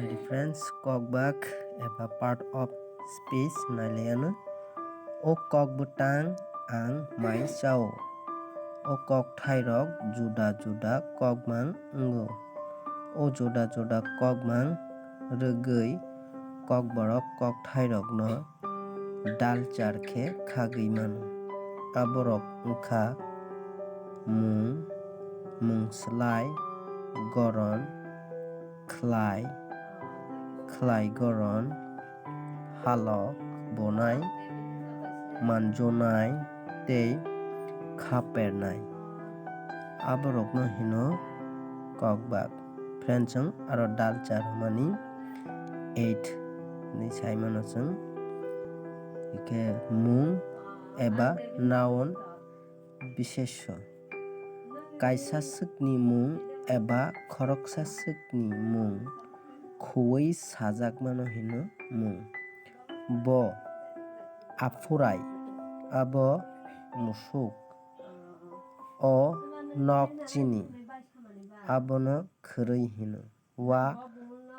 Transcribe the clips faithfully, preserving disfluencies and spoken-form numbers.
Friends, kokbak eba part of speech nailaiano. O kok bwtang ang mai chao. O kokthairok juda juda kokmang wngo. O juda juda kokmang rwgwi kokborok kokthairokno dalchar khe khagwi mano. Aborok wngkha mung, mungslai, goron, khlai, khlai goron, halok bonai, manjonai tei khapernai. Aborokno hino kokbak. Friends, chwng aro dalchar hwnmani eight hinwi sai mano chwng. Hwnkhe mung eba noun bisesyo. Kaisa swkni mung eba khoroksa swkni mung khuwi sajakmano hino mung. Bo aphurai, abo musuk, o nok chini, abono khwrwi hino. Wa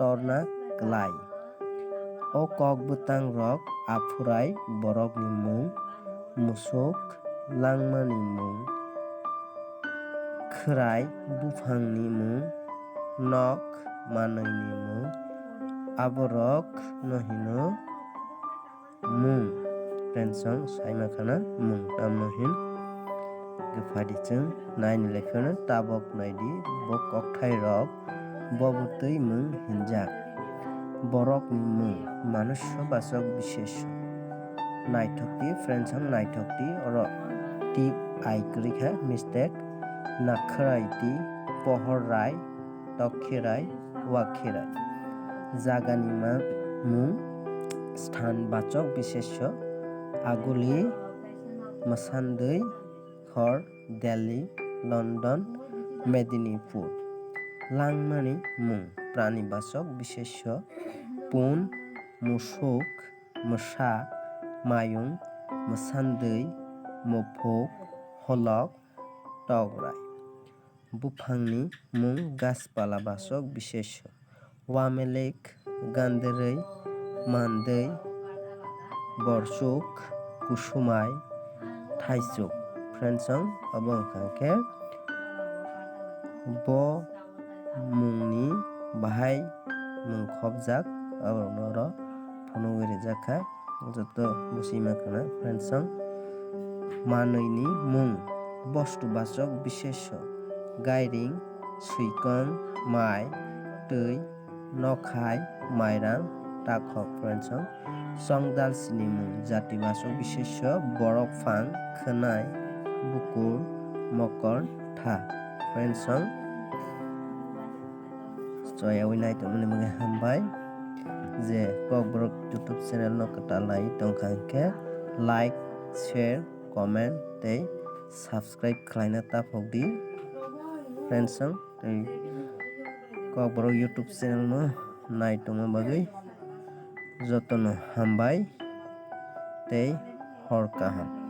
torna klai. O kok bwtang rok aphurai borokni mung, musuk langmani mung, khwrai buphangni mung, nok manwini mung, aborokno hino mung. Friends, chwng sai mankha na mung tamno hin. Hwnkhe phaidi chwng naini lepheno tabok naidi bo kokthai rok bo bo twi mung hinjak. Borokni mung manusyo bachok bisesyo. Naithok di friends, chwng naithok di oro tip ai kwrwi kha mistake. Nakhwrai di pohor rai. Tok khirai, wa khirai. Jagani ma-, mung sthan bachok bisesyo aguli, mwsandwi, hor, Delhi, London, Medinipur. Langmani mung prani bachok bisesyo pun, musuk, mwsa, mayung, mwsandwi, muphuk, holok, tokrai. Buphangni mung gaspala bachok bisesyo. Wamelik, ganderwi, mandwi, borchuk, kusumai, thaichuk. Friends, chwng obo wngkha khe bo mungni bahai mung khopjak, aborokno oro phunugwi rijak kha. Joto busi ma khna friends, chwng manwini mung bostu bachok bisesyo gairing, swikong, mai, twi, nokhai, mairang, takhok. Friends, chwng dalsini mung jati bachok bisesyo borok phang, khwnai, bukur, mokol, tha. Friends, chwng choyawi naitongmani bagwi hambai. Je Kokborok YouTube channel no kwtal nai tongkha hwnkhe like, share, comment tei subscribe khlaina taphok di. Friends, chwng tei Kokborok YouTube channel no nai tongma bagwi jotono hambai tei hor kaham.